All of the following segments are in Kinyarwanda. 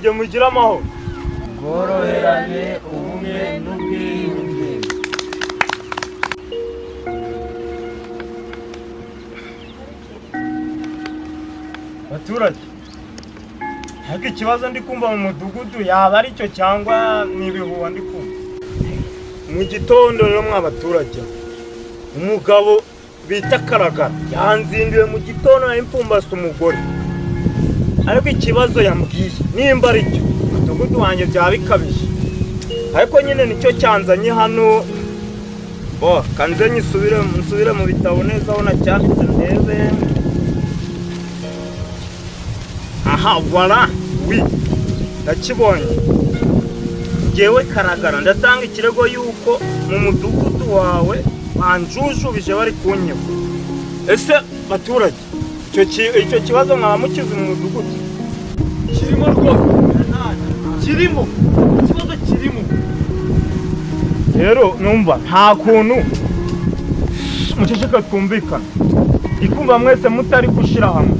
Abaturage, mugire amahoro. Ubworoherane, ubumwe n'ubwiyunge. Baturage, ariko ikibazo ndi kumva mu mudugudu yaba ari cyo cyangwa ni ibihuha ndi kumva mu gitondo? Rero mwa baturage, umugabo bita Karagara yanzinduye mu gitondo, nari mpfumbase umugore. Ariko ikibazo yambwiye nimba ari cyo, umudugudu wanjye byaba bikabije. Ariko nyine nicyo cyanzanye hano. Bo kanze nyisubire, nsubire mu bitabo neza aho nacyanditse, ndebe. Aha, voilà, oui, ndakibonye. Ngewe Karagara ndatanga ikirego yuko mu mudugudu wawe banjujubije, bari kunyiba. Ese baturage, icyo kibazo mwaba mukizi mu mudugudu? Kirimo rwose, kirimo ikibazo, kirimo. Rero numva nta kuntu muceceka twumvikana, ikumva mwese mutari gushyira hamwe.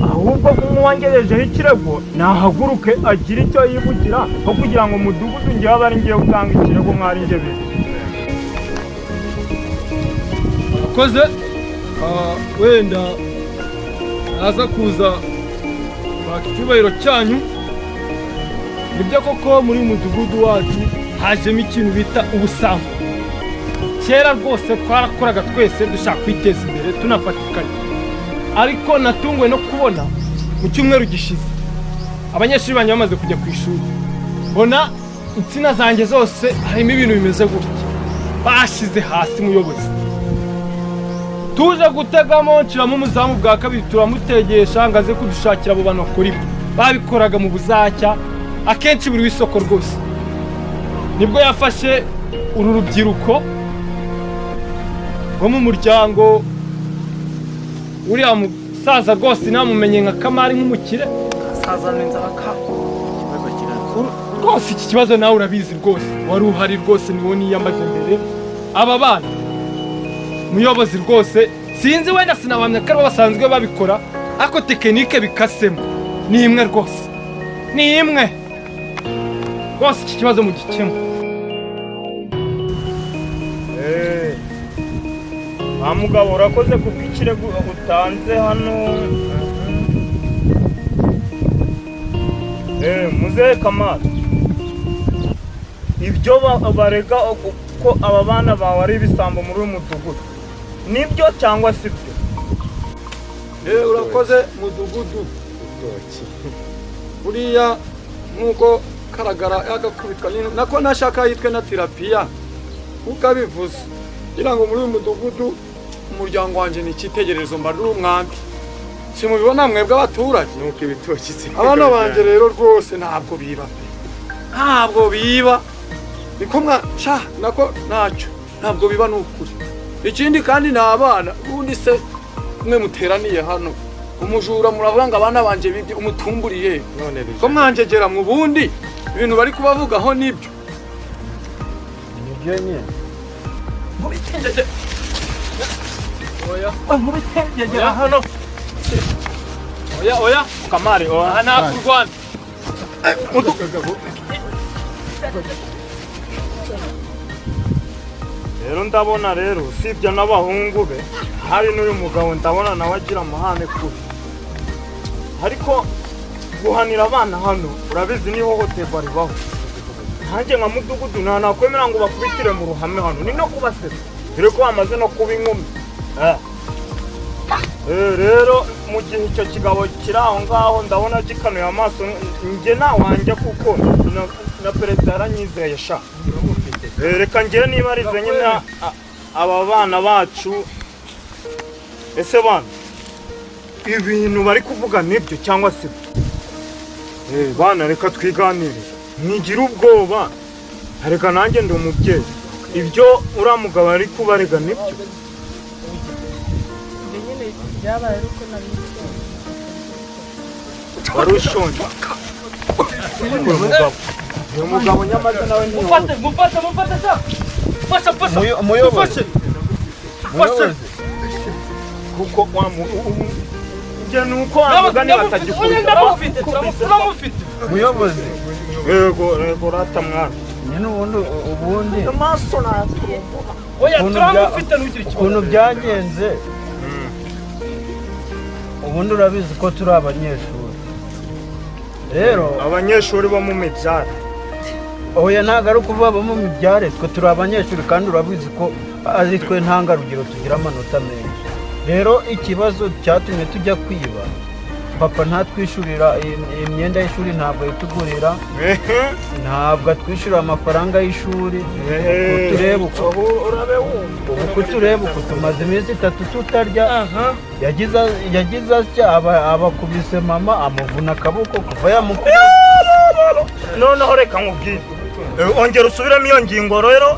Ahubwo nk'uwangejejeho ikirego nahaguruke agire icyo yivugira, aho kugira ngo umudugudu ngewe abe ari ngewe utanga ikirego mwari ngewe. Akoze wenda naza kuza kwaka icyubahiro cyanyu. Nibyo koko, muri uyu mudugudu wacu hajemo ikintu bita ubusambo. Kera rwose twarakoraga twese dushaka kwiteza imbere, tunafatikanya. Ariko natunguwe no kubona mu cyumweru gishize, abanyeshuri banjye bamaze kujya ku ishuri, mbona insina zanjye zose harimo ibintu bimeze gutya bashyize hasi. Muyobozi, tuje gutegamo, nshiramo umuzamu bwa kabiri, turamutegesha ngo aze kudushakira abo bantu bakora ibyo. Babikoraga mu buzacya akenshi buri w'isoko rwose. Nibwo yafashe uru rubyiruko rwo mu muryango uriya musaza, rwose namumenye nka Kamari, nk'umukire. Rwose iki kibazo nawe urabizi rwose, wari uhari rwose, niwo niyambaje mbere. Aba bana, muyobozi, rwose sinzi, wenda sinabamya ko aribo basanzwe babikora, ariko technique bikasemo ni imwe rwose, ni imwe rwose. Iki kibazo mugikemura. Wa mugabo, urakoze kubw'ikirego utanze hano. Muzehe Kamari, ibyo barega ko aba bana bawe ari ibisambo muri uyu mudugudu, nibyo cyangwa si byo? Urakoze mudugudu. Buriya nk'uko Karagara yagakubitwa nako nashaka yitwe na terapiya nk'uko abivuze, kugira ngo muri uyu mudugudu umuryango wanjye ni icyitegererezo, mba ndi umwambi. Simubibona mwebwe abaturage? Nuko ibitoki si Abana banjye rero rwose ntabwo biba pe, ntabwo biba. Niko mwa sha nako ntacyo, ntabwo biba, ni ukuri. Ikindi kandi ni abana. Ubundi se mwe muteraniye hano, umujura muravuga ngo abana banjye bibye umutumburiye none bije ko mwanjegera mu bundi ibintu bari kubavugaho nibyo? Nibyo nyine. Oya. Nkubitengegera hano. Oya, oya. Kamari, oya. Aha nta kurwana. Rero ndabona rero usibye n'abahungu be, hari n'uyu mugabo ndabona nawe agira amahane kubi. Ariko guhanira abana hano, urabizi, ni ihohoterwa ribaho. Nanjye nka mudugudu nta nakwemera ngo bakubitire mu ruhame hano, ni no kubaseka, dore ko bamaze no kuba inkumi. Rero mu gihe icyo kigabo kiri aho ngaho, ndabona gikanuye amaso, njye ntawanjye, kuko na perezida yaranyizeye sha. Reka njye niba arize nyine aba bana bacu. Ese bana, ibintu bari kuvuga nibyo cyangwa se byo? Bana, reka twiganire, mwigira ubwoba. Reka nanjye ndi umubyeyi. Ibyo uriya mugabo ari kubarega nibyo? Ibyo nyine byabaye ari uko nari nshonje. Wari ushonje? Uyu mugabo nyamaze nawe ni Mufate, mufate, mufate sha! Fasha, fasha! Umuyobozi. Mufashe! Umuyobozi. Kuko wa Njye ni uko wamugani batagikubita. Ndamufite, turamufite. Muyobozi. Yego, yego rata mwana. Nyine ubundi Amaso naturumbuha. Oya, Ukuntu turamufite, ntugire ikibazo. Ukuntu byagenze, ubundi urabizi ko turi abanyeshuri rero. Abanyeshuri bo mu mibyare. Oya, ntabwo ari ukuvuga bo mu mibyare, twe turi abanyeshuri kandi urabizi ko ari twe ntangarugero, tugira amanota menshi. Rero ikibazo cyatumye tujya kwiba, papa ntatwishyurira imyenda y'ishuri, ntabwo yitugurira, ntabwo atwishyurira amafaranga y'ishuri. Utureba uko Urabe wumva. Ubu kutureba uku, tumaze iminsi 3 tutarya. Yagize atya abakubise mama, amuvuna akaboko. Kuva yamukubise Noneho reka nkubwire. Ongera usubiremo iyo ngingo rero.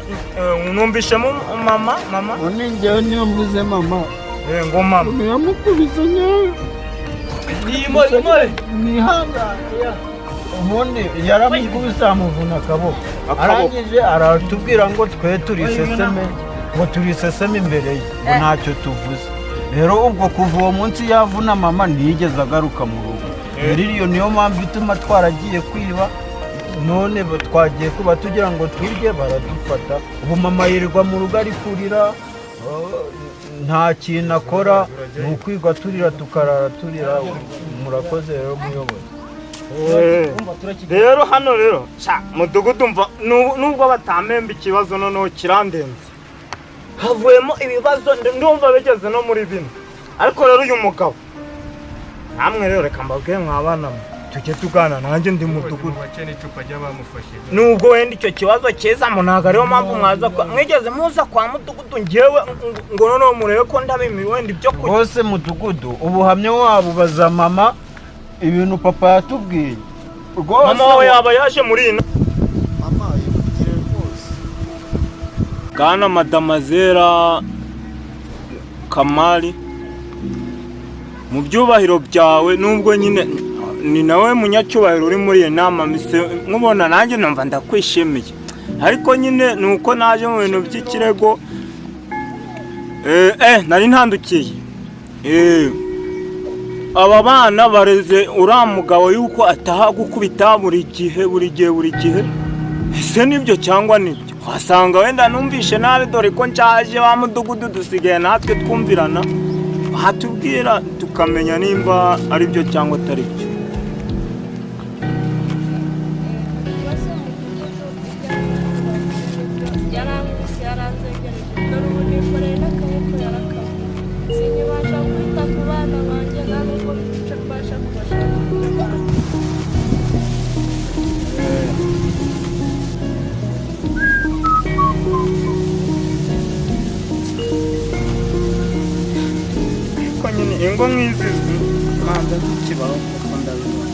Numvishemo mama, mama. Ubu njyewe niyo mvuze mama. Ngo mama. Yamukubise nyawe. Ni more. Nihangane, ubundi yaramukubise amuvuna akaboko. Akaboko. Arangije aratubwira ngo twe turi iseseme, ngo turi iseseme imbere ye, ngo ntacyo tuvuze. Rero ubwo kuva uwo munsi yavuna mama, ntiyigeze agaruka mu rugo. Rero iyo niyo mpamvu ituma twaragiye kwiba. None twagiye kuba tugira ngo turye, baradufata. Ubu mama yirirwa mu rugo ari kurira, nta kintu akora, ni ukwigwa turira, tukarara turira. Murakoze rero, muyobozi. Rero hano rero sha mudugudu, mva nubwo batamemba ikibazo, noneho kirandenze, havuyemo ibibazo, ndumva bigeze no muri bine. Ariko rero uyu mugabo namwe rero, reka mbabwire mwabana mwe, tujye tugana nanjye ndi mudugudu. Bace n'icupa ry'abamufashe. Nubwo wenda icyo kibazo kizamo, ntabwo ariyo mpamvu mwaza mwigeze muza kwa mudugudu ngewe ngo noneho murebe ko ndabimi wenda ibyo kurya. Rwose mudugudu, ubuhamya wabo baza mama, ibintu papa yatubwiye rwose. Mama wawe yaba yaje muri iyi Mama yivugire rwose. Bwana Madamazera Kamari, mu byubahiro byawe, nubwo nyine ni nawe munyacyubahiro uri muri iyi nama, mise nkubona nanjye numva ndakwishimiye, ariko nyine ni uko naje mu bintu by'ikirego. Nari ntandukiye. Aba bana bareze uriya mugabo yuko ataha gukubita buri gihe, buri gihe, buri gihe. Ese nibyo cyangwa nibyo? Wasanga wenda numvishe nabi, dore ko nshaje. Ba mudugudu dusigaye natwe twumvirana, watubwira tukamenya nimba ari byo cyangwa atari byo. Ibibazo mudugudu, yarankubise, yaranzengereje, dore ubu nikoreye n'akaboko yarakabuye. Sinkibasha kwita ku bana banjye, nta nubwo mbasha kubashakira ibyo barya. Ariko nyine ingo nk'izi manza zikibaho kuko ndabibona.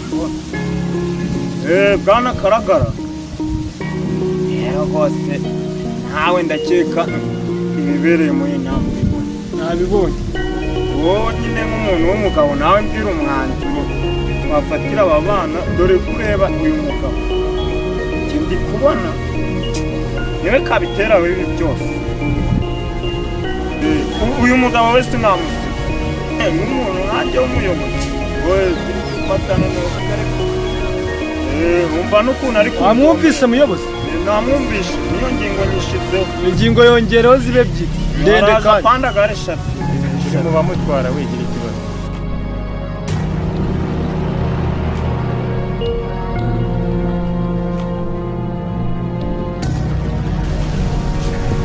Bwana Karagara rero, rwose nawe ndakeka ibibereye muri iyi nama ubibona. Nabibonye. Wowe nyine nk'umuntu w'umugabo, nawe mbwira umwanzuro wafatira aba bana, dore ko ureba uyu mugabo njye ndi kubona niwe kabitera ibi byose. Uyu mugabo wese namusiga. Nk'umuntu nkanjye w'umuyobozi, wowe turi gufata noneho. Wumva n'ukuntu ari Wamwumvise, muyobozi? Namwumvishe, niyo ngingo nyishizeho. Ingingo yongereho zibe ebyiri ndende. Araza. Kandi Pandagare eshatu. Uri mu bamutwara, wigira ikibazo.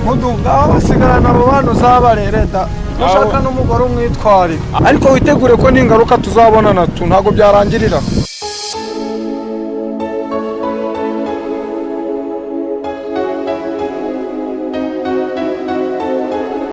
Mudu, ngaho basigarana abo bana, uzabarere da. Nushaka n'umugore umwitwarire, ariko witegure ko n'ingaruka tuzabonana tu, ntabwo byarangirira.